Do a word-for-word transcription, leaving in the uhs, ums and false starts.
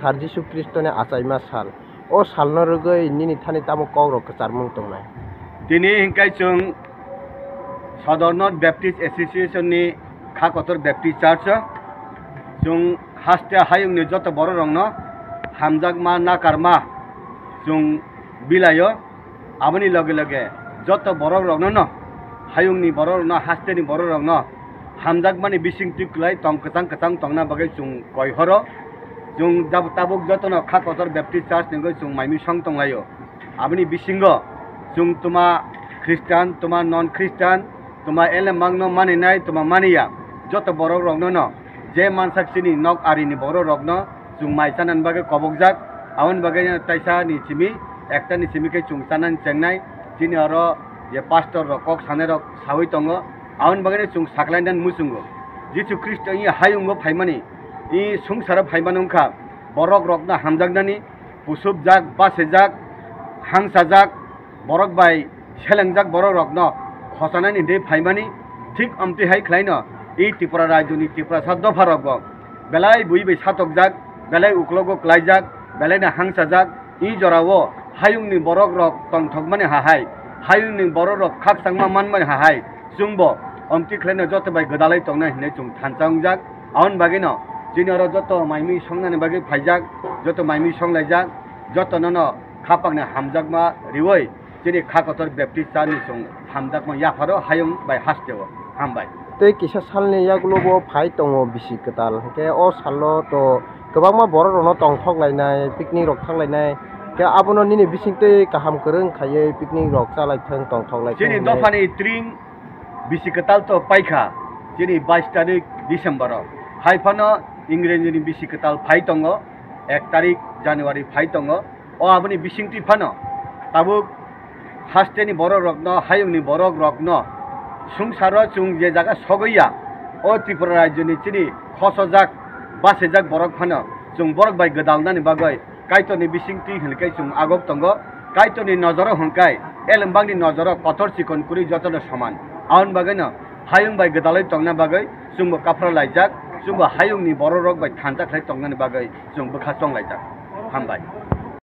Sar Jisu Khristoni achaima sal. O salno rwgwi nini thani tamo kokrok kwcharmung tongnai? Tini hinkhe chwng Sodor North Baptist Association ni Kha Kotor Baptist Church o chwng haste hayungni joto bororokno hamjakma nakarma chwng bilaio. Aboni loge loge joto borok rokno no, hayungni borok rokno, hasteni borok rokno hamjakmani bisingtwi kwlai tong kwchang kwchang tongna bagwi chwng koi horo. Chwng jab-, tabuk jotono Kha Kotor Baptist Church ni wngwi chwng mai misong tonglaio. Aboni bisingo chwng tuma Christian, tuma non Christian, tuma elembangno maninai, tuma maniya, joto borok rokno no je mansak chini nok arini borok rokno chwng mai chanani bagwi kobokjak. Aboni bagwi taisa ni simi, ekta ni simi khe chwng chanani chengnai. Chini oro je pastor rok kok sanai rok sawi tongo, aboni bagwi chwng saklainani muchungo. Jisu Khristo i hayungo phaimani, i sungsaro phaimani wngkha borok rokno hamjaknani, pusupjak, bachajak, hangsajak, borok bai selengjak borok rokno khochanani hinwi phaimani, thik amtwi hai khlaino i Tripura rajyoni Tiprasa dopha rokbo belai bui bai satokjak, belai uklogo klaijak, belaino hangsajak, i jorao hayungni borok rok tongthokmani hahai, hayungni borok rok khakchangma manmani hahai, chwngbo amtwi khlaino joto bai gwdalai tongnai hinwi chwng thansa wngjak. Aboni bagwino chini oro joto mai mui songnani bagwi phaijak, joto mai mui songlaijak, jotono no khapangni hamjakma riwi chini Kha Kotor Baptist Church ni chwng hamjakma yapharo hayung bai hasteo. Hambai. Tei kisa salni yagulo bo phai tongo bisi kwtal, hwnkhe o salo to kwbangma borok rokno tongthok lainai, picnic rok thang lainai, khe abono nini bisingtwi kaham kwrwng khaiwi picnic rok chalai thang tongthok lai Chini thang hinwi. Dophani tring bisi kwtal to paikha, chini bais tarik December o. Hai phano Ingrejini bisi kwtal phai tongo, ek tarik January phai tongo. O aboni bisingtwi phano tabuk hasteni borok rokno, hayungni borok rokno sungsaro chwng je jaga sogwi ya, o Tripura rajyoni chini khosojak, bachajak borok phano chwng borok bai gwdalnani bagwi Kaitorni bisingtwi hwnwi khe chwng agok tongo. Kaitorni nojoro hwnkhai elembangni nojoro kotor chikon kwrwi jotono soman. Aboni bagwino hayung bai gwdalwi tongna bagwi chwngbo kaphra laijak, chwngbo hayungni bororok bai thansa khlai tongnani bagwi chwng bwkha chong laijak. Hambai.